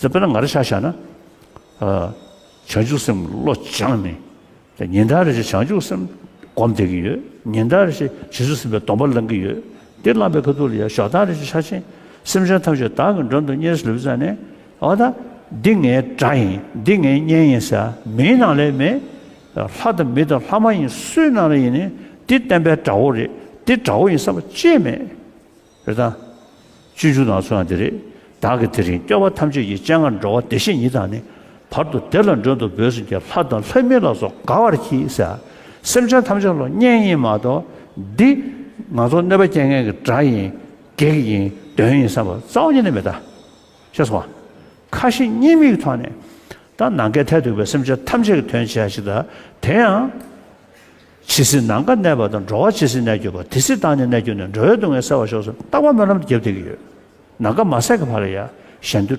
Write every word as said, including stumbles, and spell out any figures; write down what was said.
དཔེར་ན་ང་རང་ཆ་བཞག་ན། ཨ། བྱང་ཆུབ་སེམས་བློ་སྦྱངས་ནས། ཉིན་ལྟར་རེ་བཞིན་བྱང་ཆུབ་སེམས་སྒོམ་བསྡད་ཀྱི་ཡོད། ཉིན་ལྟར་རེ་བཞིན་རྗེས་སུ་ཟིན་པའི་སྡོམ་པ་བླང་གི་ཡོད། འདི་བླངས་པའི་ཁ་ཐུག་ལ་ཡང་ཞག་དང་རེ་བཞིན་ཆ་ཆེན། སེམས་ཅན་ཐམས་ཅད་བདག་གི་མགྲོན་དུ་གཉེར་ཟེར་ལབ་ཙང་ནས། འོ་ད། འདི་ངའི་དགྲ་ཡིན། འདི་ངའི་གཉེན་ཡིན་ཟེར་མིའི་ནང་ལས་མེད། ལྷ་དང་མི་དང་ལྷ་མ་ཡིན་སུའི་ནང་ལ་ཡིན་ནའི་འདི་བསྟན་པའི་དགྲ་བོ་རེད། འདི་དགྲ་བོ་ཡིན་བསམ་པ་ཅིས་མེད། རེད་དང་། སྤྱོད་འཇུག་ནང་ཚུད་ཡང་དེ་རེད། བདག་གིས་དེ་རིང་སྐྱོབ་པ་ཐམས་ཅད་ཀྱི། སྤྱན་སྔར་འགྲོ་བ་བདེ་གཤེགས་ཉིད་དང་ནི། བར་དུ་བདེ་ལ་མགྲོན་དུ་བོས་ཟིན་གྱི། ལྷ་དང་ལྷ་མིན་ལ་སོགས་དགའ་བར་གྱིས་ཟེར། སེམས་ཅན་ཐམས་ཅད་ལ་གཉེན་ཡིན་མ་གཏོགས། འདི་ང་ཚོ་གནོད་པ་སྐྱེལ་མཁན་གྱི་དགྲ་ཡིན། བགེགས་ཡིན། གདོན་ཡིན་བསམ་པ་རྩ་བ་ཉིད་ནས་མེད་ད། ཤེས་སོང་ང་། ཁ་ཞེ་གཉིས་མེད་ཀྱི་ཐོག་ནས། ད་ནམ་མཁའི་མཐས་གཏུགས་པའི་སེམས་ཅན་ཐམས་ཅད་ཀྱི་དོན་བྱེད་ཡ་ཞིག་དང་། དེ་ཡང་། ཇི་སྲིད་ནམ་མཁའ་གནས་པ་དང་། འགྲོ་བ་ཇི་སྲིད་གནས་གྱུར་པ། དེ་སྲིད་བདག་ནི་གནས་གྱུར་ནས། འགྲོ་བའི་སྡུག་བསྔལ་སེལ་བར་ཤོག་ཟེར་རྟག་པ་སྨོན་ལམ་དུ་བརྒྱབ་བསྡད་ཀྱི་ཡོད། ནམ་མཁའ་མ་ཟད་ཀྱི་བར་ལ་ཡང་གཞན་དོན་